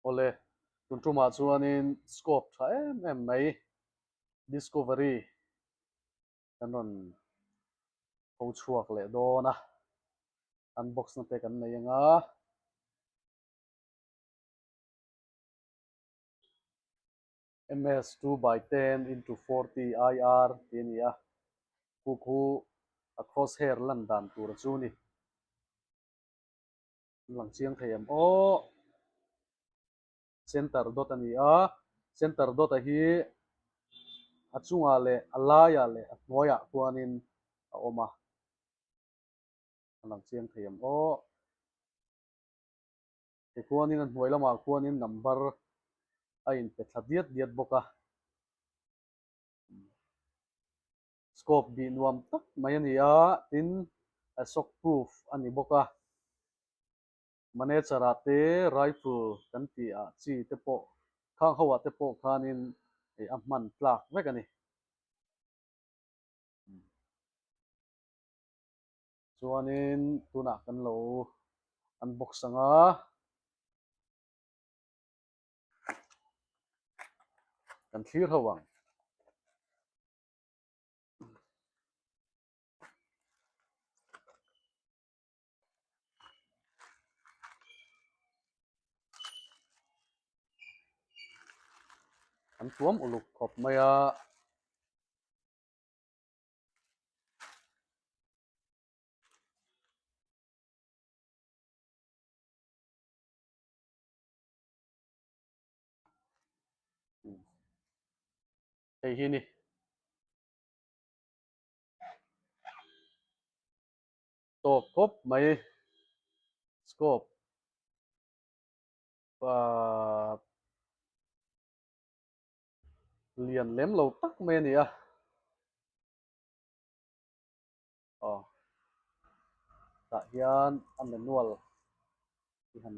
Awle, tun tumah chuanin scope tha em em mai Discovery kan rawn tho chhuak leh dawn a, unbox na te kan nei anga. MS 2x10 into 40 IR tih a ni a, khu khu a cross hair lan dan tur chu a ni. An lang chiang thei em aw. Center dot a ni a, center dot a hi a chungah leh a laiah leh a hnuaiah khuanin a awm a. An lang chiang thei em aw. Tikhuanin a hnuai lamah khuanin number a inpe thla diat diat bawk a. Scope bih nuam tak mai a ni a, tin a shock proof a ni bawk a. Manager ah te rifle kan tih ah chi te pawh khang ho ah te pawh khanin a hman tlak vek a ni. Chuanin tunah kan lo unbox ang a. Kan thlir ho ang. An tuam uluk khawp mai a. Hei hi ni. Tawk khawp mai scope ah lian lem lo tak mai a ni a. Aw tah hian a manual hi han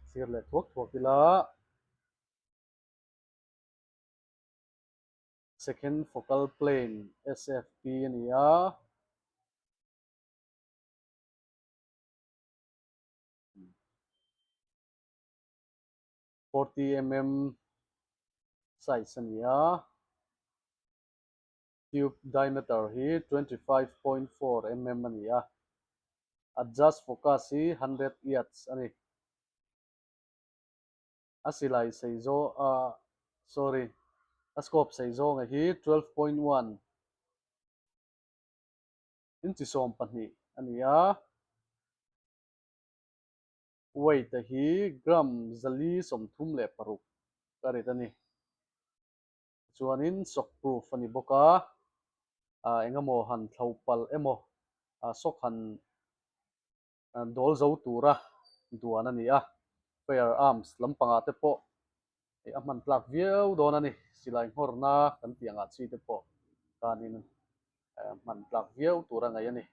thlir leh thuak thuak ila. Second focal plane, SFP, a ni a. 40mm size a ni a. Tube diameter hi 25.4mm a ni a. Adjust focus hi 100 yards a ni. A silai sei zawng ah sorry a scope sei zawnga hi 12.1 inchi 12 a ni a, weight a hi gram 436 a rit a ni. Chuanin shock proof a ni bawk a, ah engemaw han thlo palh emaw ah shock han dawl zo tura duan a ni a, fire arms lampangah te pawh a hman tlak viau dawn a ni, silai nghawrna kan tih angah chi te pawh khanin hman tlak viau tur a ngaih a ni.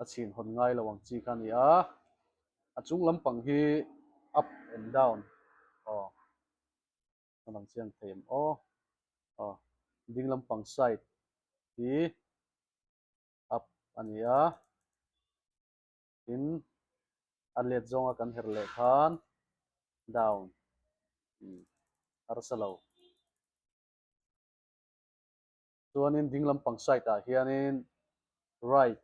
A chhin hawn ngai lo ang chi kha a ni a, a chung lampang hi up and down aw. A lang chiang thei em aw. Aw ding lampang side hi up a ni a, tin a let zawnga kan her leh khan down harsa lo. Chuanin ding lampang side ah hianin right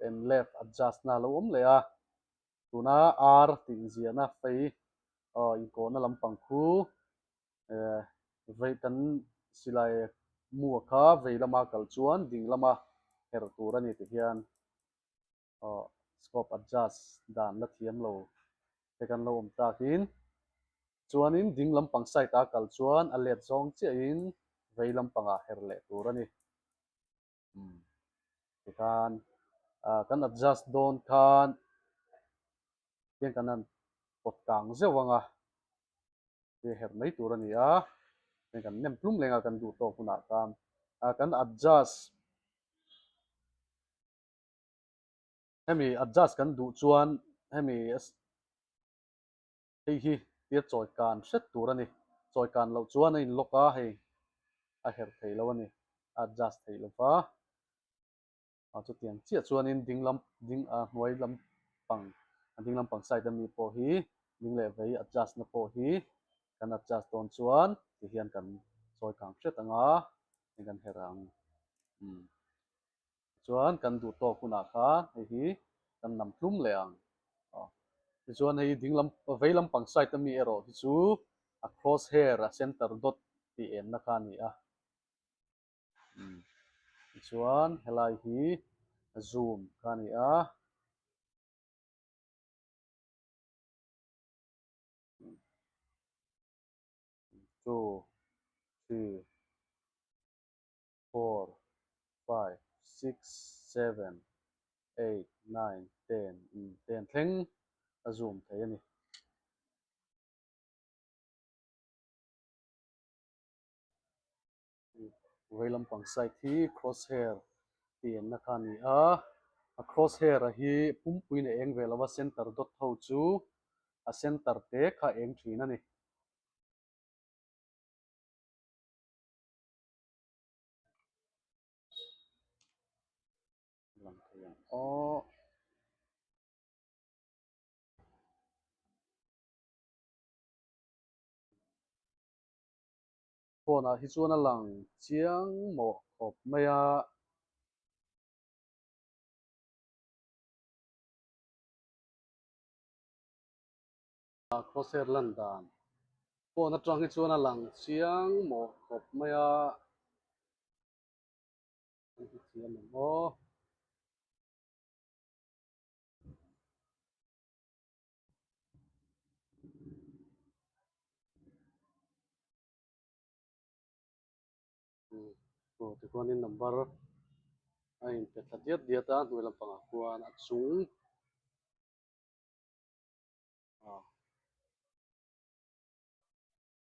and left adjust na a lo awm leh a, tuna R tih inziahna fei aw inkawhna lampang khu eh vei kan silai mua kha vei lama kal chuan ding lama her tur a ni ti hian aw scope adjust dan la thiam lo te kan lo awm takin chuanin ding lampang side a kal chuan a let zawng chiahin vei lampangah her leh tur a ni. Umm tikhan ah kan adjust dawn khan tiang kan han pawt kang zeuh ang a ti herh mai tur a ni a tiang kan nem tlum leng a kan duh tawk hunah khan ah kan adjust hemi adjust kan duh chuan hemi Hei hi tia chawi kan hret tur a ni. Chawi kan loh chuan a in lock a, hei a herh thei lo a ni. A adjust theih lo va. A chutiang chiah chuanin ding lam ding a hnuai lampang a ding lampang side ami pawh hi ding leh vei adjust na pawh hi kan adjust dawn chuan tihian kan chawi kang hret ang a hei kan herh ang umm chuan kan duh tawk hunah khan hei hi kan nam tlum leh ang aw tichuan hei ding lam vei lampang side ami erawh hi chu a cross hair a center dot tih enna kha a ni a. Tichuan helai hi zoom kha a ni a. Two, three, four, five, six, seven, eight, nine, ten, ten thleng a zoom thei a ni. Vei lampang side hi cross hair tih enna kha a ni a, a cross hair a hi pumpuiin a eng ve lo a center dot ho chu a center te kha a eng thin a ni. Lang thei ang aw. Phone ah hi chuan a lang chiang mawh khawp mai a. Crosshair lan dan phone atang hi chuan a lang chiang mawh khawp mai a. An ti thiam ang aw. Aw tichuanin number a inpe thla diat diat a hnuai lampangah khuan a chung ah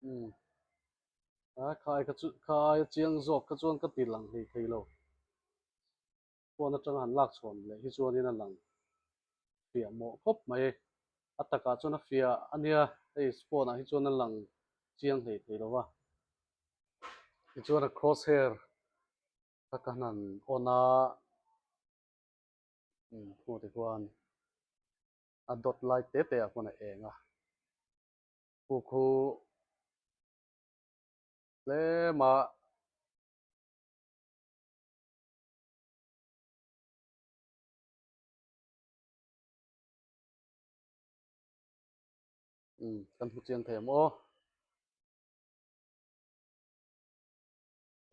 umm a kha ai kha chu kha aia chiang zawk kha chuan ka ti lang hlei thei lo. Phone atanga han lak chhuan leh hi chuanin a lang fiah mawh khawp mai. A takah chuan a fiah a nia, hei phone ah hi chuan a lang chiang hlei thei lo va. Tichuan a cross hair kha ka han on a, umm hmuh te khuan a dot lai te te ah khuan a eng a, khu khu tlem a. Umm kan hmu chiang thei ang aw.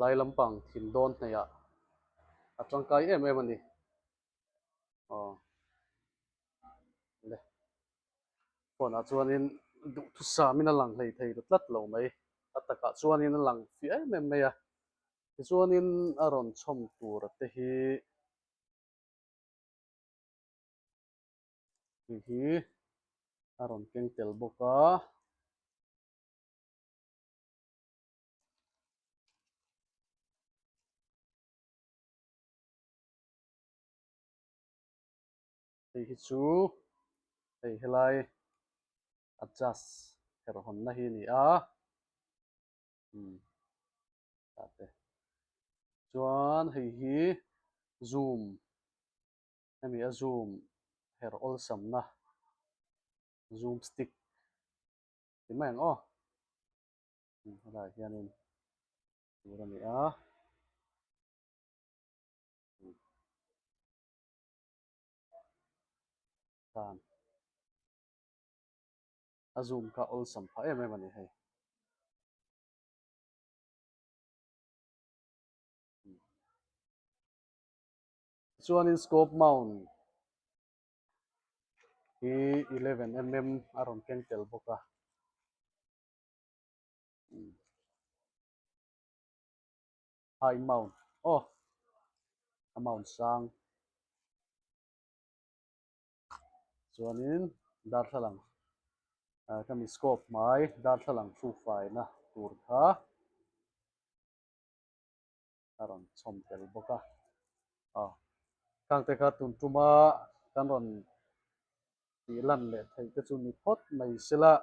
Tlai lampang thim dawn hnaihah a tangkai em em a ni. Aw le phone ah chuanin duhthusam in a lang hlei thei ta tlat lo mai. A takah chuanin a lang fiah em em mai a. Tichuanin a rawn chhawm tur te hi tih hi a rawn keng tel bawk a. Hei hi chu hei helai adjust herhawnna hi a ni a. Umm tah te chuan hei hi zoom hemi a zoom her awlsamna zoom stick ti mai ang aw umm helaiah hianin tur a ni a umm tan. A zoom kha awlsam phah em em a ni hei. Chuanin scope mount hi 11 mm a rawn keng tel bawk a. High mount aw a mount sang. Chuanin darthlalang ah khami scope hmai darthlalang hrukfaina tur kha a rawn chhawm tel bawk a aw khangte kha tun tuma kan rawn tih lan leh theih te chu ni phawt mai sela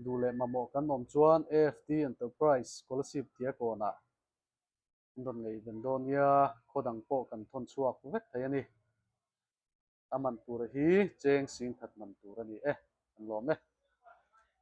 duh leh mamawh kan awm chuan AFT Enterprise Scholarship tia kawnah. An rawn ngaihven dawn nia, khaw dang pawh kan thawn chhuak vek thei a ni. A man tura hi cheng sing khat man tur a ni e, an lawm e.